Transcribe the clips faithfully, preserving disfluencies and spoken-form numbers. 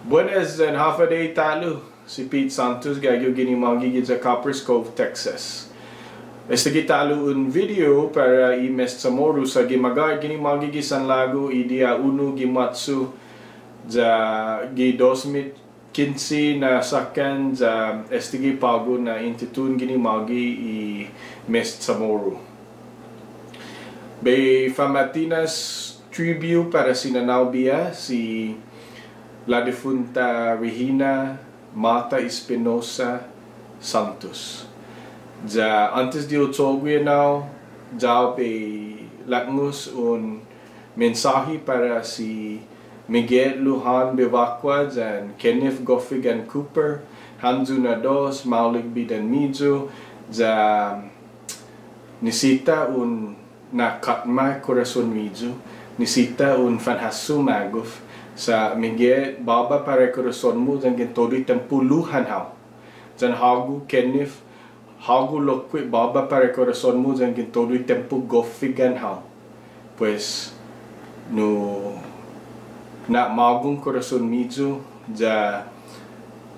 Buenas yan håfa adai ta'lo. Si Pete Santos, gaige yu' guini mågi giya Copperas Cove, Texas. Estague' ta'lo un video para i Mes CHamoru sa' gi magåhet guini mågi gi sanlagu i diha unu gi Måtso ya gi dos mit kinse na såkkan ya estague' på'go na in tutuhon guini mågi i Mes CHamoru. Bai fama'tinas tribiu para si nanå-hu biha, si la difunta Regina Martha Espinosa Santos. Ya åntes di hu cho'gue ennao, ya bai laknos un mensåhi para si Miget Lujan Bevacqua yan Kenneth Gofigan Cooper, hamyo na dos, maolek bidan-miyu, ya nisisita un na'katma korason-miyu, nisisita un fanhasso magof, sa' Miget, båba para i korason-mu yanggen todu i tiempo Lujan hao. Yan hågu Kenneth, hågu lokkue' båba para i korason-mu yanggen todu i tiempo Gofigan hao. Pues, nu na'magof korason-miyu, ya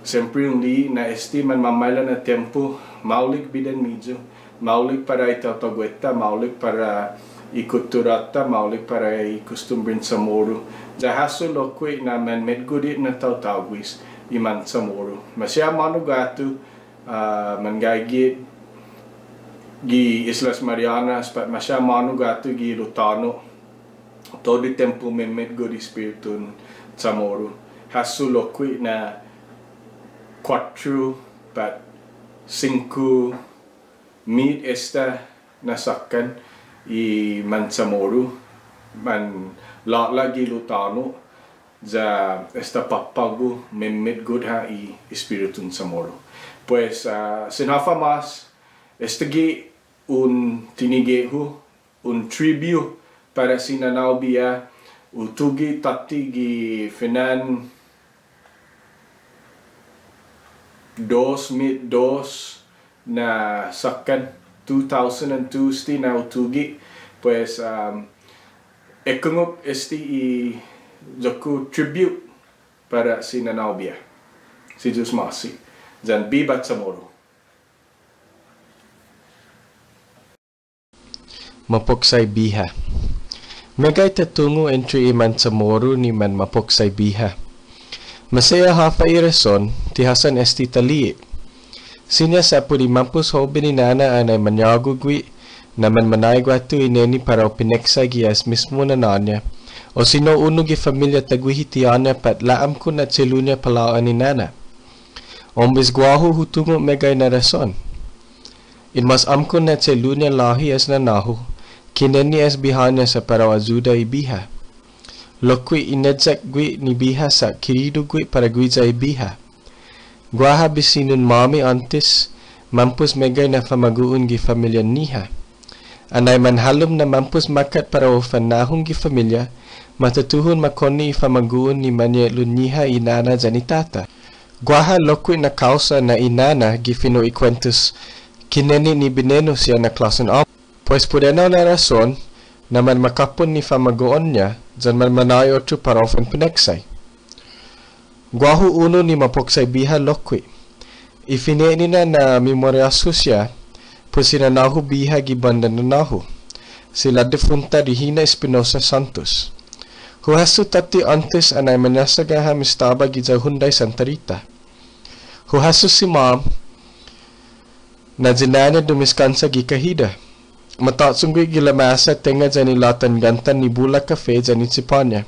siempre un li'e' na este manmamaila' na tiempo, maolek bidan-miyu, maolek para i taotågue-ta, maolek para i kuttura-ta, maolek para i kostumbren CHamoru. Ya hasso lokkue' na manmetgot na taotågues i manCHamoru. Maseha månu guatu, ah, manggaige gi Islas Marianas, pat maseha månu guatu gi hilo' tåno'. Todu i tiempo manmetgot i espiritun CHamoru. Hasso lokkue' na kuåttro pat singko mit esta na såkkan i manCHamoru, manlåla'la' gi hilo' tåno', ya esta på'go manmetgot ha' i espiritun CHamoru. Pues, ah, sin håfa mås, estague' un tinige'-hu, un tribiu para si nanå-hu biha, hu tuge' tåtte gi fine'na dos mit dos na såkkan, two thousand and two este na hu tuge', pues, um, ekungok este i iyo-ku tribiu para si nanå-hu biha. Si Yu'os ma'åse'. Yan biba CHamoru. Mapoksai biha. Meggai ta tungo' entre i manCHamoru ni manmapoksai biha. Maseha håfa i rason, ti hassan este ta li'e'. Siña sa' put i mampos hoben i nana anai mañågu gue' na manmanå'i guatu i neni para u pineksai gi as mismo nanå-ña, osino unu gi familia taiguihi tiå-ña pat la åmko' na che'lu-ña palao'an i nana. Ombres guåhu hu tungo' meggai na rason. In mas åmko' na che'lu-ña låhi as nanå-hu, kinenne' as bihå-ña sa' para u ayuda i biha. Lokkue' ineyak gue' ni biha sa' kiridu gue' para guiya i biha. Guaha bisinun-måmi åntes, mampos meggai na famagu'on gi familian-ñiha. Anai manhålom na mampos makkat para u fannahong gi familia, ma tutuhon makonne' i famagu'on ni mañe'lu-ñiha i nana yan i tata. Guaha lokkue' na kåusa na i nana gi fino' i kuentos, kinenne' ni binenu siha na klåsen åmot. Pues put ennao na rason, na manmakåpon ni famagu'on-ña, yan manmanå'i otro para u fanpineksai. Guåhu unu ni mapoksai biha lokkue'. I fine'nina na memoriås-hu siha, put si nanå-hu biha gi bandan nanå-hu. Si la difunta Regina Espinosa Santos. Hu hasso tåtte åntes anai mañåsaga ham estaba giya Hyundai Santa Rita. Hu hasso si Mom, na yinaña dumiskånsa gi kahida. Matå'chong gue' gi lamasa tengnga yan i låtan gåntan ni bula kafe yan i chipå-ña.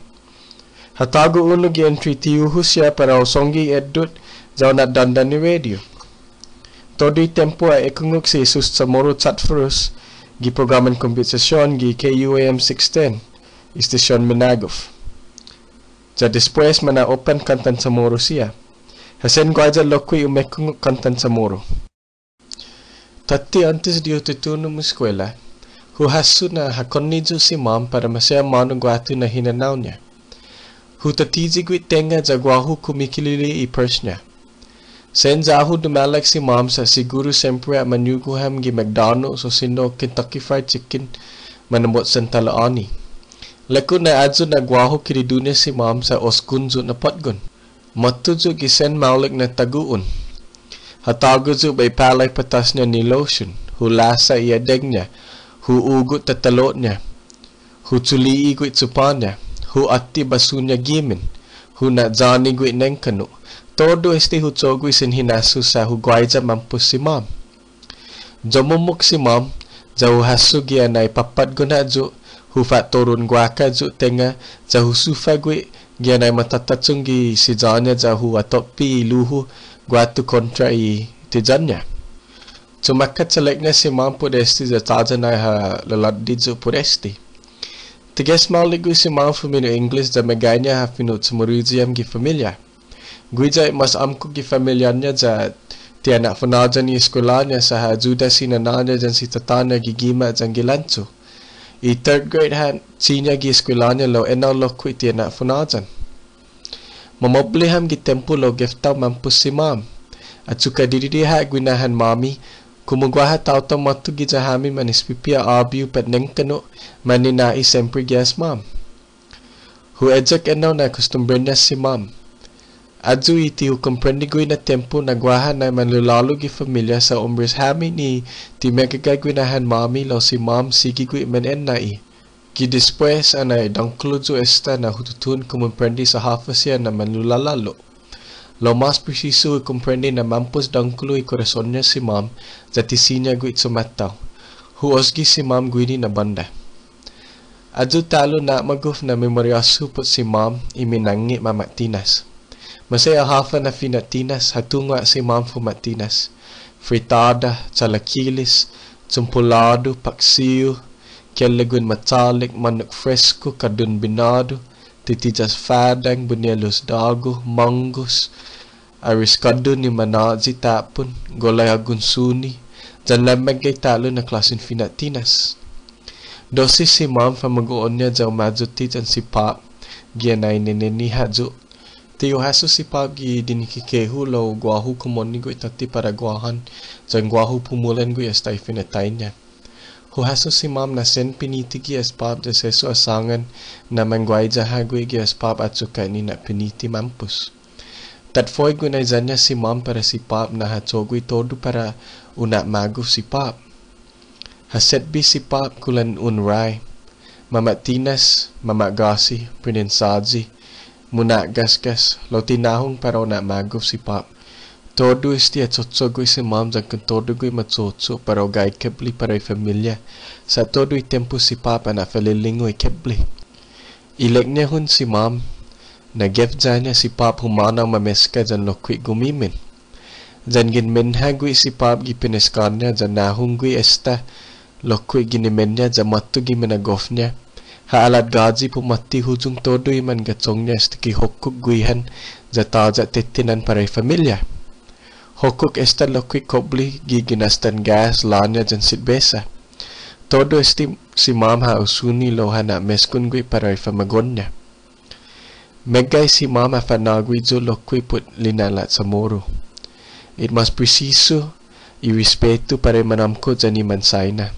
Ha tågo' unu gi entre i tiu-hu siha para u songge i eddot ya u na'dandan i radio. Todu i tiempo ha ekungok si Jesus Chamorro Chatfarus gi programan kombetsasion gi K U A M six ten, estasion minagof. Ya despues mana'open kåntan Chamorro siha. Ha sen guaiya lokkue' umekungok kåntan Chamorro. Tåtte åntes di hu tutuhon umeskuela, hu hasso na ha konne' yu' si Mom para maseha månu guatu na hinanao-ña. Hu tattiyi gui' tengnga ya guåhu kumikilili i purse-ña. Sen ya-hu dumalak si Mom sa' siguru siempre ha mañugo' ham gi McDonald's osino Kentucky Fried Chicken manambotsan talo'åni. Ilek-hu na ayu na guåhu kiridu-ña si Mom sa' osgon yu' na påtgon. Måtto yu' gi sen maolek na tagu'on. Ha tågo' yu' bai påla i patås-ña ni lotion, hu lasa i adeng-ña, hu ugot tatalot-ña, hu chuli'i gui' chupå-ña, hu åtti basu-ña gimen, hu na'yåni gui' nengkanno'. Todu este hu cho'gue sin hinasso sa' hu guaiya mampos si Mom. Yommok si Mom, ya hu hasso gi annai påtgon ha' yu', hu fa'turon guaka yu' tenga, ya hu sufa gui' gi annai matåtå'chong gi siyå-ña ya hu atoppe i luhu guatu kontra i tiyan-ña. Chumakkat chalek-ña si Mom put este ya tåya' nai ha lalådde yu' put este. Ti gos maolek gui' si Mom fumino' English ya meggaiña ha fino' Chamoruyi ham gi familia. Guiya i mas åmko' gi familiå-ña ya ti ana'funhåyan i eskuelå-ña sa' ha ayuda si nanå-ña yan si tatå-ña gi gima' yan gi lancho. I third grade ha' siña gi eskuelå-ña lao ennao lokkue' ti ana'funhåyan. Mamoble ham gi tiempo lao geftao mampos si Mom. Achokka' didide' ha' guinahan-måmi, komu guaha taotao måtto giya hami man espipia åbiu pat nengkanno' mañaina i siempre gi as Mom. Hu eyak ennao na kostumbre-ña si Mom. Ayu i ti hu komprende gui' na tiempo na guaha nai manlulålo' gi familia sa' ombres hami ni ti meggagai guinahan-måmi lao si Mom sigi gui' mañaina i. Gi despues annai dångkolo yu' esta na hu tutuhon kumomprende sa' håfa siha na manlulålo'. Lao mas presisu hu komprende na mampos dångkolo i korason-ña si Mom, ya ti siña gui' chumattao. Hu osge si Mom guini na bånda. Ayu ta'lo na'magof na memoriåsu put si Mom i minange' mama'tinas. Maseha håfa na fina'tinas, ha tungo' si Mom fuma'tinas. Fritåda, chalakiles, chumpolådu, paksiu, kelaguen machålek, månnok fresko, kåddon binådu, titiyas fadang, buñelos dågu, månggos, aris kåddon ni manåyi ta'pon, gulai agunsuni, yan lameggai ta'lo na klåsen fina'tinas. Dåse si Mom famagu'on-ña ya umayute yan si Pop, gi annai nene-ñiha yu'. Ti hu hasso si Pop gi dinikike'-hu lao guåhu kumonne gui' tåtte para Guåhan, yan guåhu pumulan gui' esta i finatai-ña. Hu hasso si Mom na sen piniti gi as Pop ya sesso ha sångan na mangguaiya ha' gui' gi as Pop achokka' ni na'piniti mampos. Tatfoi guinaiya-ña si Mom para si Pop na ha cho'gue todu para u na'magof si Pop. Ha setbe si Pop kulan un rai. Mama'tinas, mama'gåsi, pinensåyi, muna'gasgas, lao ti nahong para u na'magof si Pop. Todu este ha cho'cho'gue si Mom yan kontodu gui' macho'cho' para u gaige keble para i familia. Sa' todu i tiempo si Pop ha na'fa'lilingu i keble. Ilek-ña hun si Mom, na gefya-ña si Pop humånao mameska yan lokkue' gumimen. Yanggen menha gui' si Pop gi pineskå-ña yan nahong gui' esta lokkue' ginimen-ña ya måtto gi minagof-ña. Ha alatgåyi pumåtte huyong todu i manggachong-ña esta ki hokkok guihan ya tåya' tetehnan para i familia. Hokkok esta lokkue' koble gi ginastan gas, låña yan setbesa. Todu este si Mom ha usuni lao ha na'meskon gui' para i famagu'on-ña. Meggai si Mom ha fa'nå'gue yu' lokkue' put lina'la' Chamoru. I mas presisu, i respetu para i manåmko' yan i mansaina.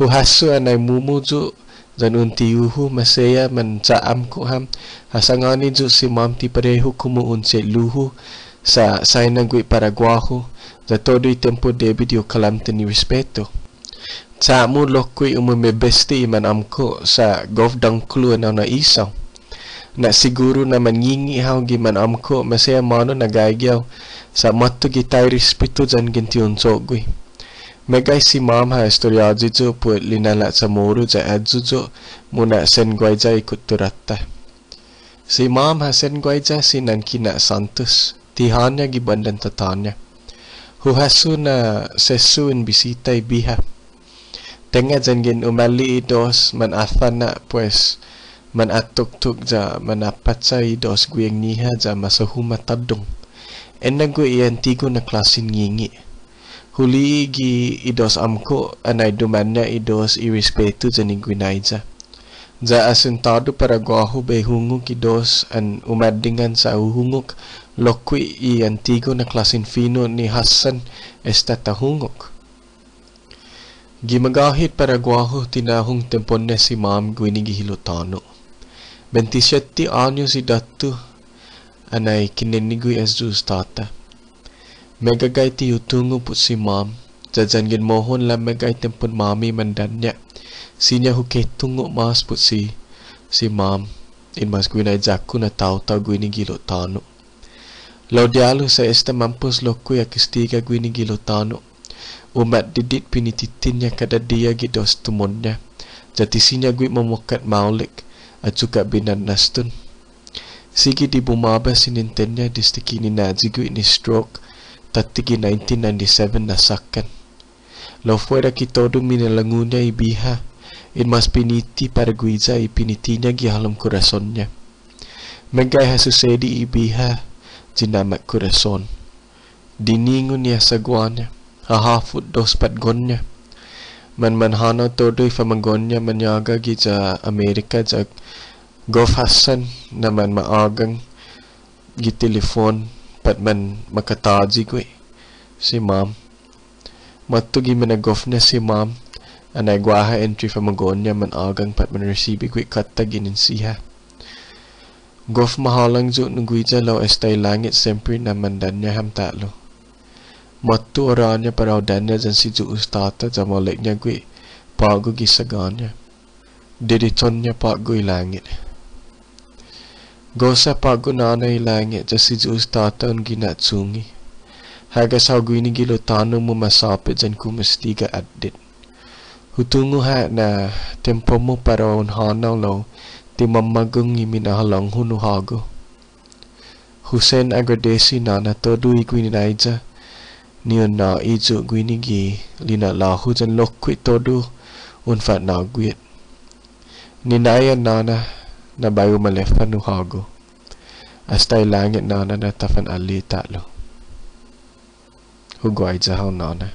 Hu hasso annai mumu yu' yan un tiu-hu maseha mancha'amko' ham, ha sangåni yu' si Mom ti parehu komu un che'lu-hu, sa' saina gui' para guåhu, ya todu i tiempo debi di u kalamten i respetu. Cha'-mu lokkue' umemebeste i manåmko' sa' gof dångkolo ennao na isao. Na'siguru na mannginge' hao gi manåmko' maseha månu na gaige hao sa' måtto gi tairespetu yanggen ti un cho'gue. Meggai si Mom ha estoriåyi yu' put lina'la' Chamoru ya ayu yu' muna' sen guaiya i kutturå-ta. Si Mom ha sen guaiya si Nanki Na'santos, ti ha'ån-ña gi bandan tatå-ña. Hu hasso na sesso in bisita i biha. Tengnga yanggen umali' i dos, manafana' pues, manatoktok ya manapatcha i dos gui'eng-ñiha ya masahoma tåddong. Ennao gui' i antigu na klåsen nginge'. Hu li'e' gi i dos åmko' annai dumaña' i dos i respetu yan i guinaiya. Ya asentådu para guåhu bai hungok i dos an umadingan sa' hu hungok lokkue' i antigu na klåsen fino' ni håssan esta ta hungok. Gi magåhet para guåhu ti nahong tiempon-ña si Mom guini gi hilo' tåno'. Bentisiette åños idåt-hu anai kinenne' gui' as Yu'os Tåta. Meggai ti hu tungo' put si Mom, ya yanggen mohon lameggai tiempon-måmi mandanña'. Siña hu ketungo' mås put si, si Mom, in mås guinaiya-ku na taotao guini gi hilo' tåno'. Lao diålu sa' esta mampos lokkue' ha kastiga guini gi hilo' tåno'. Umatdidit pinititin-ña kada diha gi dos tumo'-ña. Ya ti siña gui' mamokkat maolek, achokka' binanaston. Sigi di bumåba sinenten-ña desde ki ninayi gui' ni stroke, tåtte gi nineteen ninety-seven na såkkan. Lao fuera ki todu minalångu-ña i biha, in mås piniti para guiya i piniti-ña gi halom korason-ña. Meggai ha susedi i biha, yinamak korason. Diningu ni asaguå-ña, ha håfot dos patgon-ña. Manmanhanao todu i famagu'on-ña mañåga giya Amerika ya gof hassan na manma'ågang gi telefon pat manmakatåyi gui' si Mom. Måtto gi minagof-ña si Mom, anai guaha entre famagu'on-ña manågang pat manrisibi gui' kåtta ginen siha. Gof mahålang yu' nu guiya lao esta i langet siempre na mandanña' ham ta'lo. Måtto orå-ña para u danña' yan si Yu'os Tåta ya maolekña gui' på'go gi sagå-ña. Diditon-ña på'go i langet. Gosa på'go nåna i langet ya si Yu'os Tåta un gina'chungi. Hagas hao guini gi hilo' tåno' mumasåpet yan kumastiga atdet. Hu tungo' ha' na tiempo-mu para un hånao lao ti mamagong i minahålang-hu nu hågu. Hu sen agradesi nåna todu i guinaiya ni un nå'i yu' guini gi lina'lå'-hu yan lokkue' todu un fa'nå'gue. Ninaiya nåna na bai hu maleffa nu hågu. Asta i langet nåna na ta fanali'e' ta'lo. Hu guaiya hao nåna.